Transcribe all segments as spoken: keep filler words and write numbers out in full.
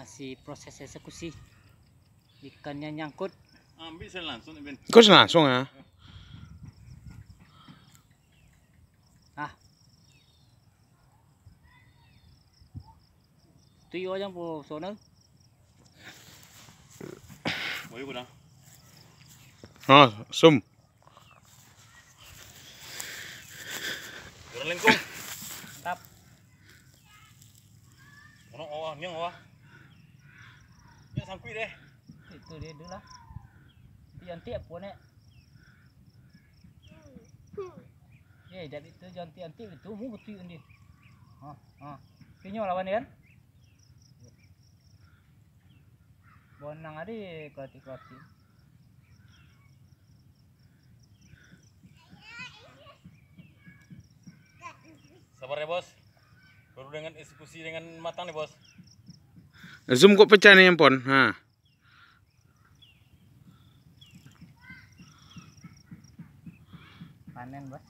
Si proses eksekusi. Ikannya nyangkut. Ambil saya langsung, Ben. Kau langsung ya? Ah. Tu yo yang po sono. Boyo ko dah. Ha, sum. Urang lengkong. Mantap. Ono awah, niang awah. Niang sangkuik deh. Itu dia dulu lah. Itu yang tiap pun, eh. Eh, dari itu jangan tiap-tiap itu, mu betul dia. Ha, ha. Pinyo lawan dia kan? Bonang adi kuatik-kuatik. Sabar ya, Bos. Baru dengan eksekusi dengan matang nih, Bos. Zoom kok pecah nih handphone. Ha. Panen, Bos.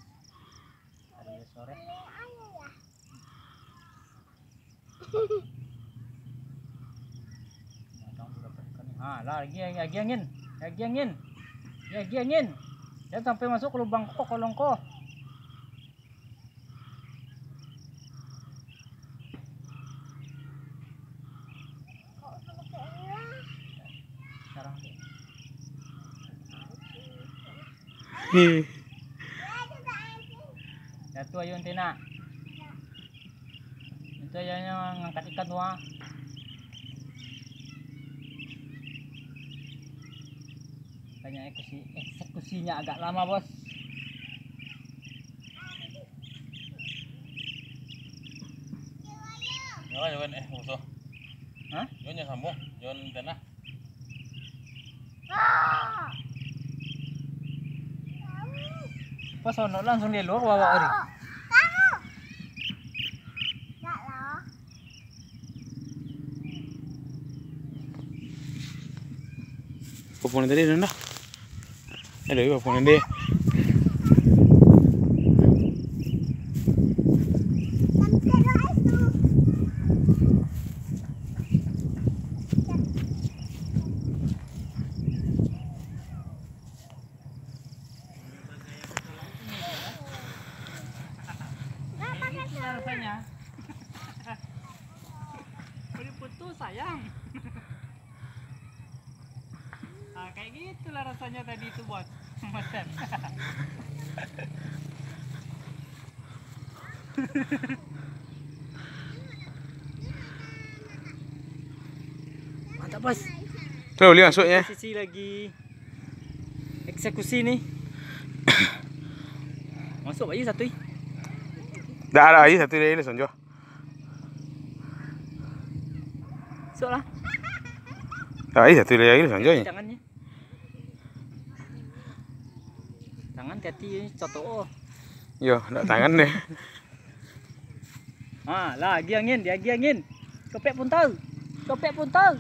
Hari sore. Ha, lah, lagi, lagi angin. Lagi angin. Lagi angin. Jangan sampai masuk ke lubang ko, kolong ko. Sekarang. Jatuh ayo antena. Itu ayo ngangkat ikan tu, ah. Banyak eksekusi, eksekusinya agak lama, Bos. Yo, yo kan, eh, musuh. Hah? Yo, nyo sambung, yo antena. Pas onok langsung di luar bawa hari. Popon tadi dah. Aduh, popon tadi. Kayak gitulah rasanya. Ah, kayak gitulah rasanya tadi itu, Bos. Makan. Mantap, Bos. Tuh, lihat masuknya. Posisi lagi eksekusi nih. Masuk aja satu. Dah ada aja satu dari sonjo. Masuklah. Dah aja satu dari sonjo ni. Tangannya. Tangan hati-hati, cotok, oh. Yo, nak tangan deh. Ha, lah, agi angin, dia agi angin. Copek pun tahu. Copek pun tahu.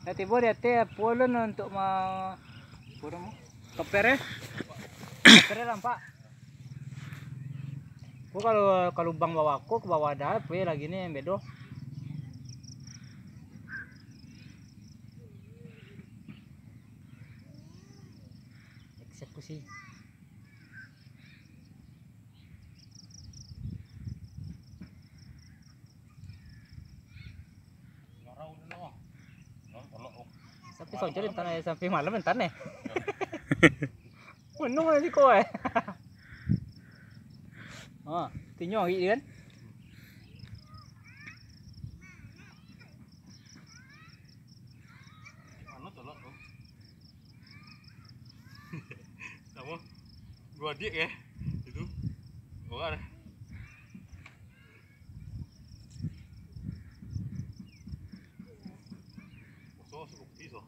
Dah tibo di ateh, pulang untuk ma-, apa nama? Keper, eh? Keper nampak. Ko kalau, kalau lubang bawah ko, ke bawah dah, pue lagi ni yang bedo. Eksekusi. Tapi sonjo di tanah sampai malam di tanah. Menung aja kau, eh. Ah, tinyo lagi kan? Anu tolak tu. Sama. Dua dik ya. Itu. Orang dah. Poso, suruh kopi, so.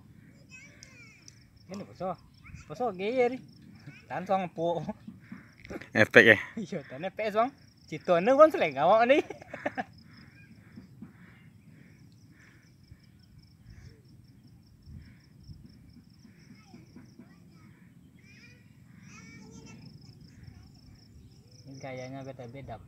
Ini poso. Poso geyer. Tan suang pu. Efek ya. Iyo, tan efek suang. Cito anu kan seleng awak ni. Gayanyo beda-beda.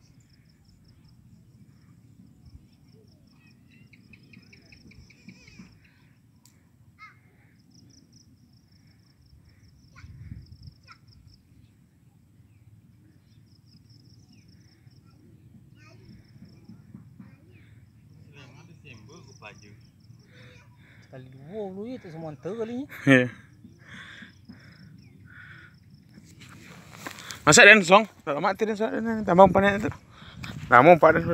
Sekali duo dulu ye, tak samo anta kali ni. Masak den, Song. Tak lamo mati den, Song. Tambah umpan den tu. Lamo umpan den.